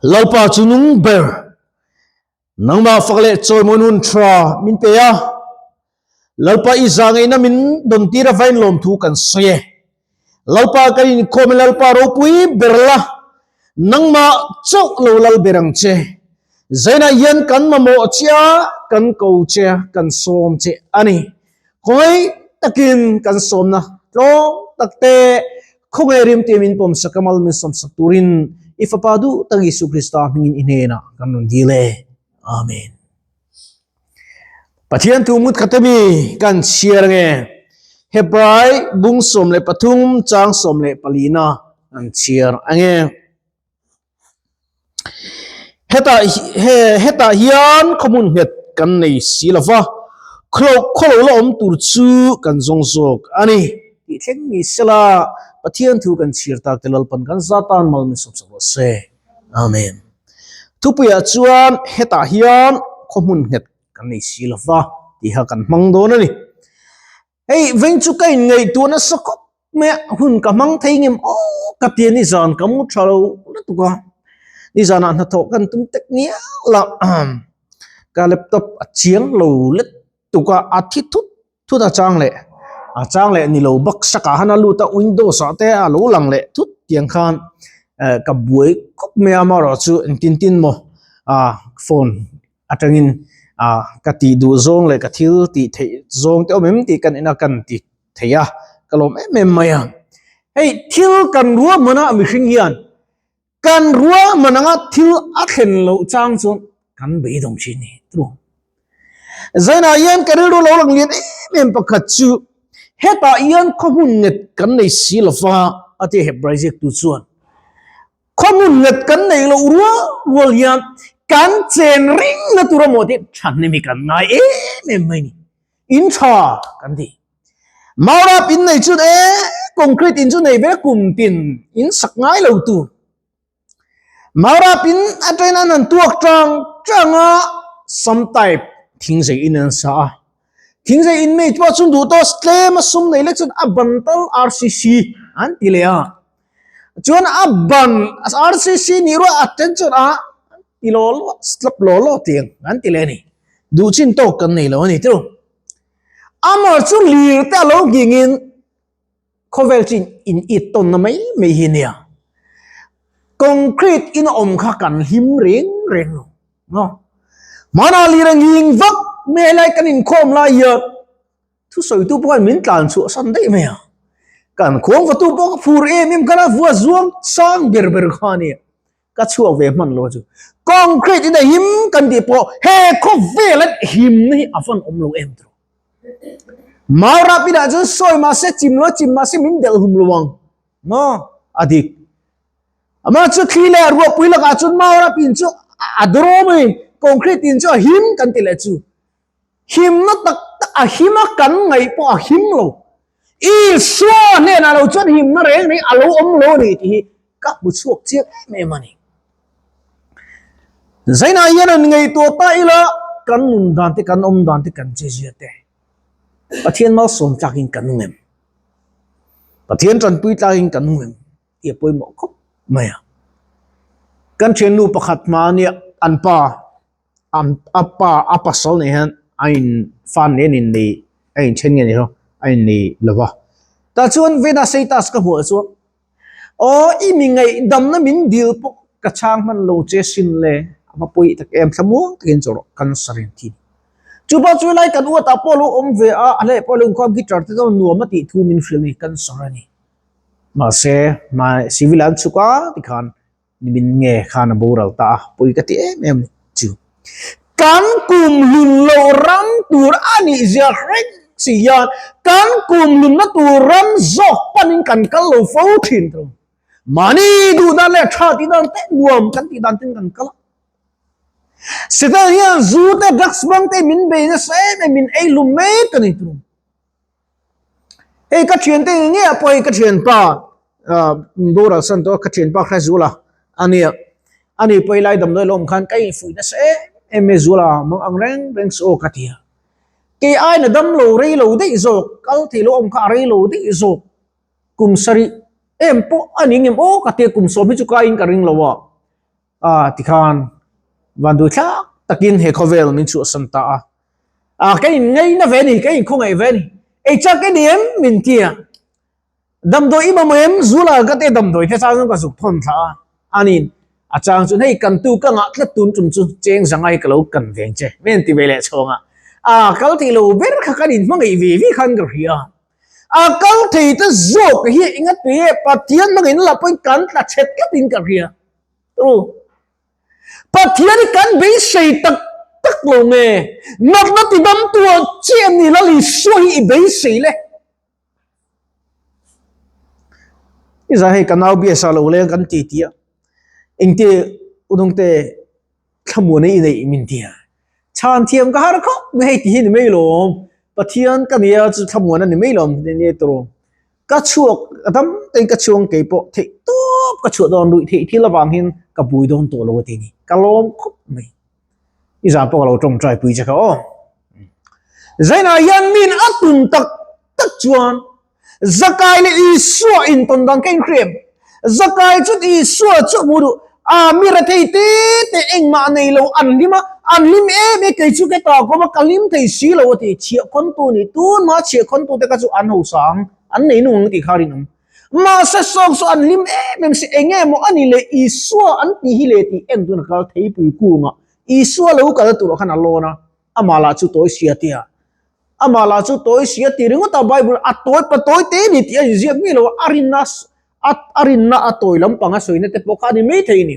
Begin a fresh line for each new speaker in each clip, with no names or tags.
Lalpa chu nung ber, nangmah fak leh chawimawi nun tha min pe a. Lalpa i zahngaihna min dawn tir avain lawmthu kan sawi e. Lalpa kan inkhawm e Lalpa ropui ber la, nangmah chauh lo lal ber ang che. Zainah hian kan mamawh che a, kan ko che a, kan sawm che a ni. Khawngaih takin kan sawmna tlawm tak te khawngaih rimte min pawmsak a mal min sawmsak turin i Fapa duh tak Isu Krista hmingin i hnenah kan rawn dil e. Amen. Pathian thu mut khat ami kan chhiar ange. Hebrai bung 13 chang 14na kan chhiar ange. Hetah he hetah hian khawhmun nghet kan nei si lo va, khawlo khawlo la awm tur chu kan zawng zawk a ni tih thleng ni sela Pathian thu kan chhiar tak te Lalpan kan zatan mal min sawp sak rawh se. Amen. Thupuiah chuan hetah hian khawhmun nghet kan nei si lo va tih kha kan hmang dawn a ni. Hei veng chu ka inngaihtuah nasa khawp mai a, hun ka hmang thei ngem aw ka ti a nizan ka mu tha lo lutuk a, nizanah hnathawh kan tum tek ngial a, ka laptop a chiang lo lutuk a, a thi thut thut a chang leh a chang leh ni lo bak sakah han a lut a windows ah te a lo lang leh thut tiang khan eh ka buai khawp mai a amaherawh chu engtin tin maw ah phone atangin ah ka tih duh zawng leh ka thil tih theih zawng te awm em tih kan en a kan ti thei a ka lawm em em mai a hei thil kan ruahman a mihring hian Kan ruahman anga thil a thlen loh chang chuan kan beidawng thin ni tru. Zainah hian ka rilru lo lang lian em em pakhat chu hetah hian khawhmun nget kan nei si lo va a ti Hebrai ziaktu chuan. Khawhmun nget kan neih loh rual rual hian kan chen ring na tur a maw tih thahnem hi kan ngai em em mai ni. In tha kan ti. Maurap in nei chuan e concrete in chu nei ve kum tin in sak ngai lo tur. Maurap in atangin an han tuak tang tang a, some type thingzei in an sa a. Thingzei in mei pawh chuan duh tawh tlem a sum nei lek chuan a ban tal RCC an ti leh a. Chuan a ban RCC nih ruah a then chuan a ti law law slap law law tiang an ti leh a ni. Duh chin tawk kan nei lo a ni tiro. Amah chu lir te a lo nghingin khawvel chu in it tawnna mai mai hi nia. Concrete in a awm kha kan hlim reng reng lo. No. Hmana lir a nghing vak mai helai kan inkhawm lai hian thusawitu pawh khan min tlan chhuah san daih mai a. Kan khuang vatu pawh ka phur em em khan a vua zuang sang ber ber kha a nia. Ka chhuak ve hman lo chu. Concrete in a him kan tih pawh he khawvel an himna hi a van awm lo em tawh. Maurap inah chuan sawi mahse chim lo chim mahse min delh hlum lo ang. Maw? A dik. Amah chu thli leh ruahpui lakah chuan maurap in chu a draw mai. Concrete in chu a him kan ti leh chu. Himna tak tak a him a kan ngaih pawh a him lo. Isua hnenah lo chuan himna reng reng a lo awm lo a ni tih hi ka hmu chhuak chiang em em a ni. Zainah hian an ngaihtuah ta ila kan nun dan te kan awm dan te kan che zia te Pathian malsawm tlakin kan nung em? Pathian tanpui tlakin kan nung em? Tih a pawimawh khawp mai a. Kan thiannu pakhat hma nia an pa an a pa a pasal nen hian a in fan nen in nei a in then nge ni ho a in nei lo va tah chuan vena status ka hmuh chuan aw i mi ngaihdamna min dil pawh ka chhang hman lo che sin le a va pawi tak em thlamuang takin chaw rawh cancer in thi chu pawh chu lai kan uatah pawh lo awm ve a a hleh pawh lo inkhawm guitar te chuan nuam a tih thu min hrilh a ni cancer a ni mahse civil an chhuk a tikhan Nimin nge khan a boral ta a, pawi ka ti em em chu. Kan kum hlun lo ram tur a nih zia hreng si hian kan kum hlunna tur ram zawk panin kan kal lo fo thin tho. Mahni duh dan leh tha tih dan te nuam kan tih dan ten kan kal a. Satan hian zu te drugs hmang te min bei nasa em em min ei hlum mek a ni tho. Hei ka thiante nge nge ah pawh hei ka thianpa ah boral san tawh a ka thianpa kha Zula a nia ani pawh helai damdawi lo awm khan ka infuih nasa em em mai Zula mang ang reng reng chu aw ka ti a kei aiin a dam lo rei lo daih zawk kal thei lo awm kha a rei lo daih zawk kum sarih em pawh a ni ngem aw ka ti a kum sawm hi chu kaiin ka ring lo a. A tikhan vanduai thlak takin he khawvel min chhuahsan ta a. A ka in ngaina ve ni, ka in khawngaih ve ni. Ei chak i ni em min ti a. Damdawi i mamawh em Zula ka te damdawi te chang chuan ka zuk thawn thla a. Anin a chang chuan hei kan tu ka ngah tlat tun tum chu cheng zangai ka lo kan veng che men ti ve leh chhawng a. A kal thei lo ber kha kan in hmangaih ve ve khan ka hria. A kal thei te zawk hi enga tui e Pathian hmangin la pawhin kan tla chhe tlat in ka hria. Ru. Pathian hi kan beisei tak tak lo nge? Natna ti dam tu ah chiah ni Lal Isua hi i beisei le. I zah hei ka nau biasa lo leng kan ti ti a. Engte unawngte thlamuan i neih min ti a. Chhan thiam ka har khawp mai hei ti hi ni mai lawm. Pathian ka nia chu thlamuan a ni mai lawm ni tawh. Ka chhuak a dam tein ka chhuang kei pawh theih tawp ka chhuah dawn ruih theih thil avang hian ka bui dawn tawh lo a ti ni. Ka lawm khawp mai. I zan pawh ka lo tawngtai pui che kha aw. Zainah hian min a tum tak tak chuan Zakai leh Isua intawn dan ka inhriam. Zakai chuan Isua chu a hmu duh. A mi rethei te te engmah nei lo an hlim a, an hlim em e kei chu ke ta kawm a ka hlim thei si lo a ti. Chhiahkhawntu ni tunma chhiahkhawntu te kha chu an hausa ang, an nei nung ang tih kha rinawm. Mahse sawng saw an hlim em em si eng nge maw a ni le Isua an tih hi le tih en tun a kal theipui kungah Isua lo kal turah khan a lawn a, amah lah chu tawi sia tia. Amah lah chu tawi sia ti ringawt a Bible a tawi pa tawi te ni tih a inziak mi lo a rinna a rinna a tawi lampang a sawina te pawh kha a ni mai thei ni.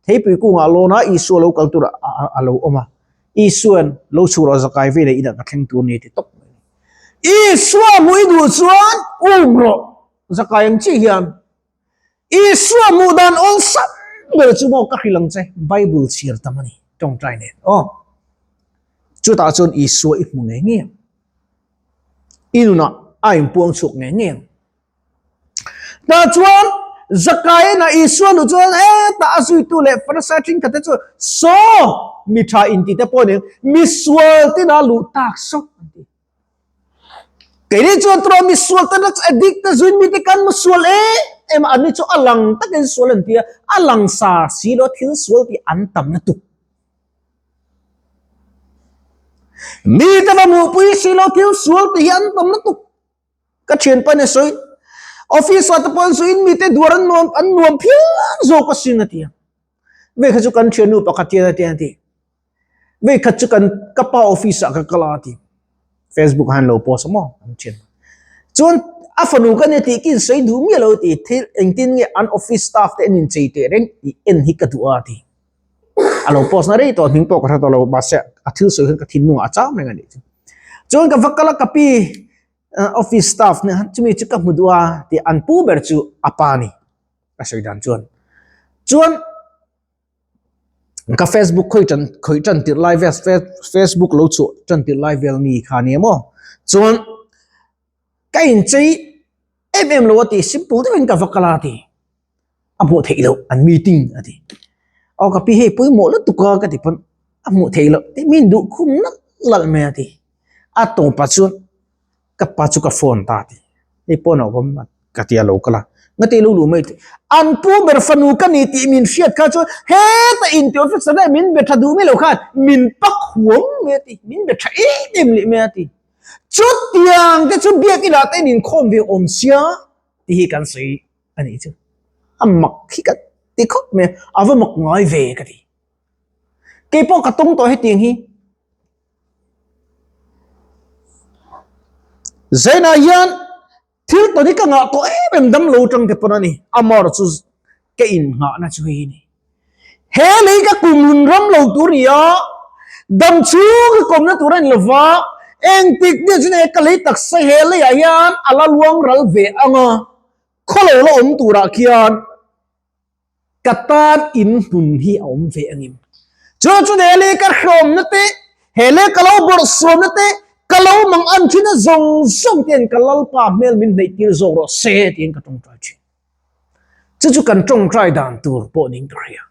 Theipui kungah lawn a Isua lo kal tur a lo awm a. Isuan lo chhur a zakai ve leh inah ka thleng tur ni ti tawp mai. Isua hmuh i duh chuan um rawh zakai ang chiah hian Isua hmuh dan awlsam ber chu maw ka hrilh ang che Bible chhiar tam a ni tawngtai nen aw. Chutah chuan Isua i hmu ngei ngei ang. I nunah a inpuang chhuak ngei ngei ang. Tah chuan Zakaia Isua nu chuan hetah a zuitu leh Farisai thenkhat te chu saw mi tha inti te pawh nen misual tina luh tak sawk an ti. Keini chuan tura misual te drugs addict te zuin mite kan misual em em a, anni chu a lang takin sual an ti a, a lang sa si lo thil sual tih an tam lutuk. Mite va hmuhpui si lo thil sual tih hi an tam lutuk. Ka thianpa nia sawi office ah te pawh an sawi in mite duar an nuam an nuam phian zawk asin a ti a. Vei kha chu kan thiannu pakhat hian a ti a ti. Vei khat chu kan ka pa office ah ka kal a ti. Facebook ah hian lo post a maw kan thian. Chuan a fanu ka nia tih kin sawi duh miah lo ti thil engtin nge an office staff te an inchei teh reng tih en hi ka duh a ti. A lo post na rei tawh hming pawh ka hre tawh lo mahse a thil sawi khan ka thinlungah a chang reng a nih chu. Chuan ka va kal a ka pi office staff nen chumi chu ka hmu duh a tih an pu ber chu a pa a ni a sawi dan chuan. Chuan ka facebook khawi tan khawi tan tirh lai vel facebook lo chhuah tan tirh lai vel mi kha a ni maw chuan ka inchei em em lo a ti simple deuhin ka va kal a ti. A hmuh theih loh an meeting a ti. Aw ka pi hei pawimawh lutuk a ka ti pawn a hmuh theih loh tih min duh khum nalh nalh mai a ti. A tawpah chuan ka pa chu ka phone ta a ti. Hei pawn a awm ka ti a lo kal a, ngati lo luh mai tih. An pu ber fanu ka ni tih min hriat kha chuan heta inti officer leh min be tha duh mai lo khan min pak huam mai a ti, min be tha em em leh mai a ti. Chutiang te chu biakinah te in inkhawm ve awm sia tih hi kan sawi. A nih chu a mak hi ka ti khawp mai a, a va mak ngai ve ka ti. Kei pawh ka tawng tawh hetiang hi. Zainah hian thil tawn hi ka ngah tawh em em dam lo tang te pawn a ni. Amar chu ka innghahna chu hei hi ni. He lei ka kum lun ram lo tur ni a, dam chhung ka kawmna tur a ni lova, engtik nia chu nei ka lei taksa he leiah hian a la luang ral ve ang a, khaw lo la awm turah khian ka tan in hmun hi a awm ve angin. Chu chu he lei ka hrawmna te, he lei ka lo bawrhsawmna te, ka lo mang an thin a zawng zawng ten ka Lalpa hmel min hneih tir zawk rawh se tiin ka tawngtai thin. Chu chu kan tawngtai dan tur pawh niin ka hria.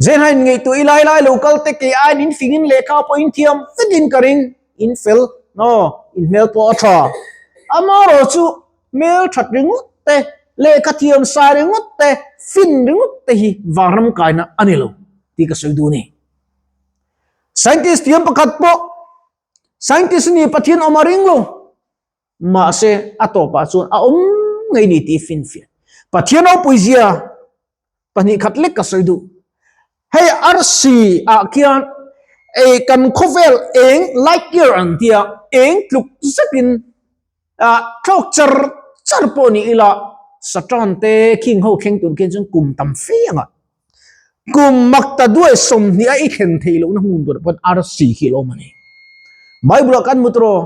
Zenhain ngaihtuah i lai lai lo kal te kei aiin in fing in lehkha pawh in thiam vekin ka ring, in fel no, in hmel pawh a tha. Amaherawh chu hmel that ringawt te, Lehkha thiam sa ringawt te, fin ringawt te hi vanram kaina a ni lo tih ka sawi duh a ni. Scientist thiam pakhat pawh scientist a ni Pathian awm a ring lo. Mahse a tawpah chuan a awm ngei ni tih finfiah. Pathian ropui zia 2 khat lek ka sawi duh. Hei arsi ah khian ei kan khawvel eng light year an tia eng tluk zetin ah thlawk char char pawh ni ila Satan te khing ho thleng tur khian chuan kum tam fe anga kum mak ta duai 20 a i thlen theih lohna hmun tur pawn arsi khi a lo awm a ni. Bible ah kan hmu tawh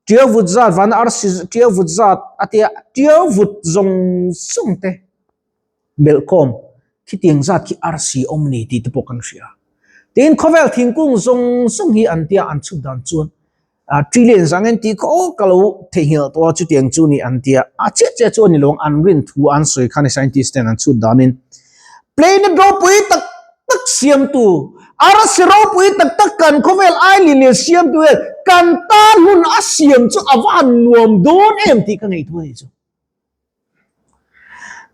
Ṭiau vut zat vana arsi ṭiau vut zat a tia ṭiau vut zawng zawng te belhkhawm khitiang zat khi arsi awm ni tih te pawh kan hria. Tin khawvel thingkung zawng zawng hi an tia an chhut dan chuan trillion zang en tih khaw ka lo theihnghilh tawh a chutiang chu ni an tia a chiah chiah chu a ni lo ang an rin thu an sawi khan scientist ten an chhut danin planet ropui tak tak siamtu, arsi ropui tak tak kan khawvel ai lin leh siamtu hian kan tan hun a siam chu a va han nuam dawn em tih ka ngaihtuah a nih chu.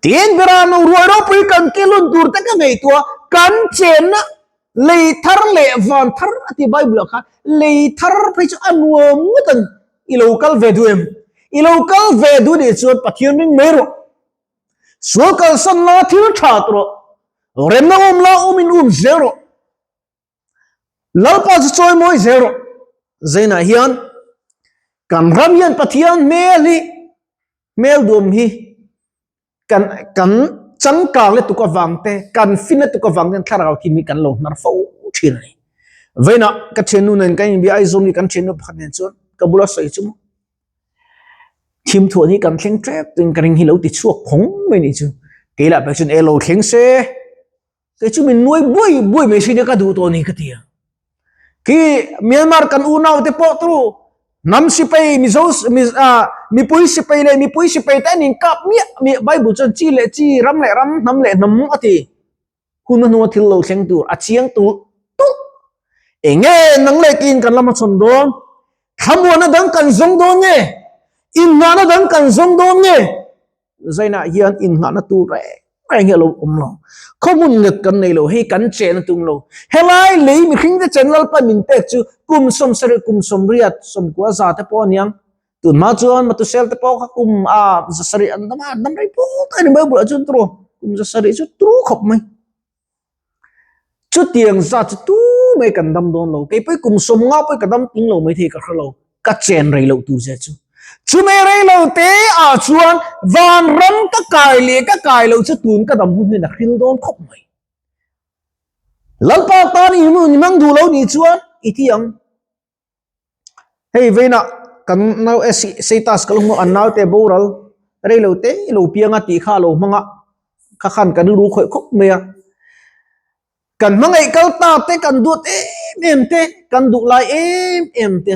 Tin berah no ruai ropui kan kilun tur te ka ngaihtuah kan chenna lei thar leh van thar a ti Bible ah khan lei thar phei chu a nuam ngawt ang i lo kal ve duh em? I lo kal ve duh nih chuan Pathian ring mai rawh. Sual kalsan la thil tha tawh rawh. Remna um la um in um zel rawh. Lalpa chu chawi mawi zel rawh. Zainah hian kan ram hian Pathian hmel hi hmel duam hi kan kan changkang le tuk avang te kan fin le tuk avang ten thlarau thim hi kan lo hnar fo thin a ni. Vainah ka thiannu nen kan inbia Aizawm ni kan thiannu pakhat nen chuan ka bula sawi chu maw Thim thuah hi kan thleng tep tuin ka ring hi lo ti chhuak phawng mai nih chu. Kei lah pek chuan e lo thleng se, kei chu min nuai buai buai mai si nia ka duh tawh ni ka ti a. Khi Myanmar kan unau te pawh turu hnam sipai Mizo mipui sipai leh mipui sipai te an inkap miah miah Bible chuan chi leh chi ram leh ram hnam leh hnam a ti. Hun a hnua thil lo thleng tur a chiang tulh tulh. Enge nang leh tiin kan lama chhawn dawn? Thlamuanna dang kan zawng dawn nge? Innghahna dang kan zawng dawn nge? Zainah hian innghahna tur reng reng hi a lo awm lo. Khawhmun nget kan nei lo, hei kan chen a tum lo. Helai lei mihring te chen Lalpa min pek chu kum 70, kum 80, 90 za te pawh a niang. Tun hma chuan Matusel te pawh kha kum a 700 an dam a, an dam rei pawh ta a ni mai bulah chuan turu kum 700 chu turu khawp mai. Chutiang zat chu tu mai kan dam dawn lo. Kei pawh kum 50 pawh ka dam tling lo mai thei ka hre lo. Ka chen rei loh tur zia chu. Chumei rei lo te ah chuan vanram ka kai leh ka kai loh chu tun ka dam hun hian a hril dawn khawp mai. Lalpa tan i hun i hmang duh lo nih chuan i ti ang. Hei veina kan nau status ka lo hmu an naute boral rei lo te lo piang a tih kha a lo hmang a kha khan kan ru khawih khawp mai a kan hmangaih kal ta te kan duat em em te kan duh lai em em te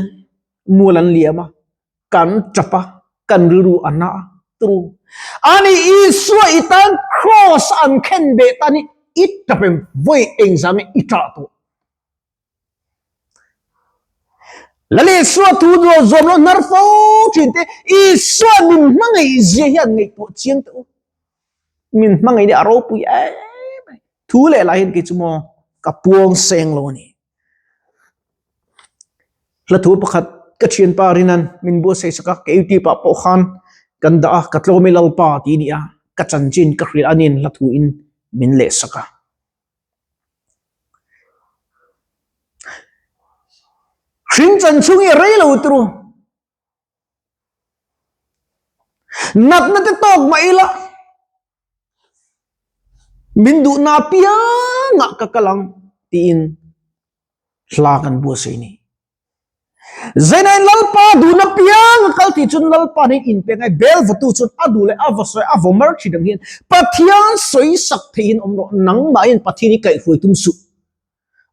mual an liam a kan tap a kan rilru a na a turu ani Isua i tan cross an khen beh tan hi i tap em vawi engzah nge i tah tawh. Lal Isua thu duh zawm lo hnar fo thin te Isua min hmangaih zia hian ngaihtuah chiang teh u. Min hmangaih ni a ropui em mai. Thu leh lah hian kei chu maw ka puang seng lo a ni. Hla thu pakhat ka thianpa rinan min buatsaih sak a, ka YouTube ah pawh khan kan dah a, ka tlawm i Lalpa tih a ni a, ka chanchin ka hrilh anin hla thu in min leh sak a. Hring chan chhung hi a rei lo turu. Natna te tawk mah ila min duhna apiangah ka kal ang tiin hla kan buatsaih a ni. Zainain Lalpa duhna piang a kal tih chuan Lalpa nen inpe ngai bel vatu chuan a duh leh a va sawi a vaw mar thin ang hian Pathian sawi sak theihin awm rawh nangmahin Pathian hi kaihhruai tum suh.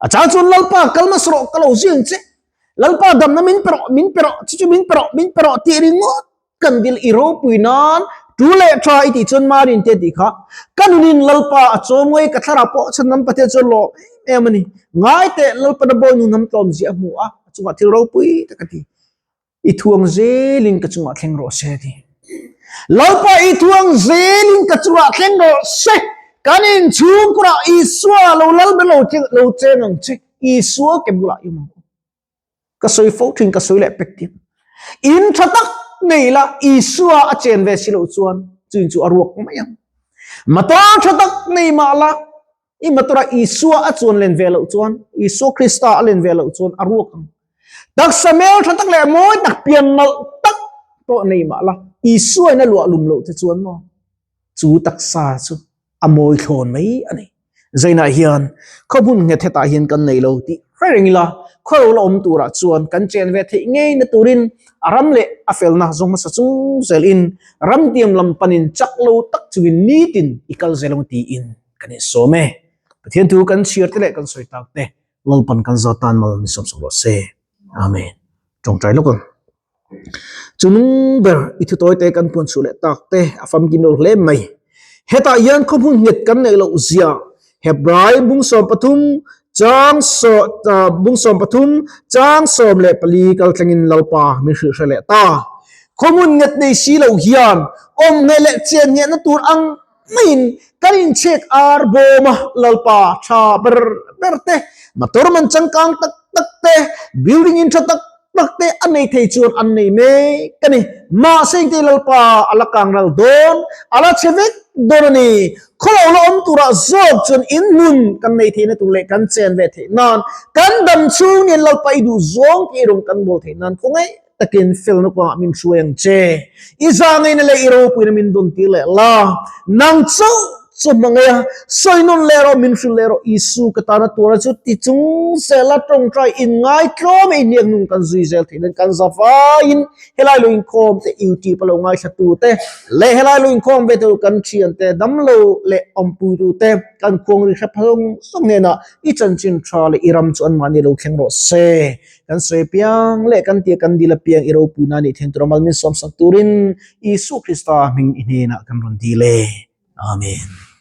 A chang chuan Lalpa kal hmasa rawh ka lo zui ang che Lalpa damna min pe rawh min pe rawh chu chu min pe rawh min pe rawh tih ringawt Kan dil i ropui nan tu leh tha i tih chuan Marin te tih kha ka nunin Lalpa a chawm ngei ka thlarau pawh chhan lam Pathian chuan lawm em em a ni. Ngai teh Lalpa na bawi nun hnam tlawm zia a hmu a, a chungah thil ropui tak a ti. I thuang zelin ka chungah thleng rawh se a ti. Lalpa i thuang zelin ka chungah thleng rawh se. Kan inchhungkurah Isua lo lal ber lo thleng lo cheng ang che. Isua ke bulah i awm ang u. Ka sawi fo thin ka sawi leh pek tin. In tha tak nei la Isua a chen ve si loh chuan chu in chu a ruak mai ang. Motor tha tak nei mah la i motor a Isua a chuan len ve loh chuan Isua Krista a len ve loh chuan a ruak ang. Taksa mel tha tak leh mawi tak pian nalh tak pawh nei mah la Isua in a luah lum loh te chuan maw chu taksa chu a mawi thlawn mai a ni. Zainah hian khaw hmun nghet hetah hian kan nei lo tih hre reng ila, khaw lo la awm turah chuan kan chen ve theih ngei na turin a ram leh a felna zawng hmasa chung zelin ramtiam lam panin chak lo tak chungin nitin i kal zel ang tiin kan insawm e. Pathian thu kan chhiar te leh kan sawi tak te Lalpan kan za tan mal min sawm sak rawh se. Amen. Tawngtai lawk ang. Chunung ber i thutawi te kan puan chhuah leh tak te a famkim lo hle mai. Hetah hian khawhmun nghet kan neih loh zia Hebrai bung 13 chang bung 13 chang 14 kal thlengin Lalpa min hrilh hre leh ta. Khawhmun nghet nei si lo hian awm ngei leh chian nghehna tur ang maiin kan inchhek ar bawm a Lalpa tha ber ber te, motor man changkang tak tak te, building in tha tak tak te a nei thei chuan an nei mek a ni. Mahse engte Lalpa a la kang ral dawn, a la chhe vek dawn a ni. Khawlo la awm turah zawk chuan in hmun kan nei theihna tur leh kan chen ve theih nan, kan dam chhung nen Lalpa i duh zawng tih erawh kan bawl theih nan khawngaih takin felna kawngah min hruai ang che. I zangaina leh i ropuina min dawn tir leh la. Nang chauh chu hmangaih a, sawi nawn leh rawh, min hrilh leh rawh, Isu ka tana tura chu ti chung zela tawngtai inngai tlawm e hniak nung kan zui zel theih nan kan za vaiin helai lo inkhawm te YouTube a lo ngaithla tu te leh helai lo inkhawm ve te kan thian te damlo leh awmpui tu te kan khuang ri hre phawng sawng hnenah i chanchin tha leh i ram chu anmahni lo thleng rawh se. Kan sawi piang leh kan tia kan dil apiang i ropui na nih thleng tura mal min sawmsak turin Isua Krista hming i hnenah kan rawn dil e. Amen.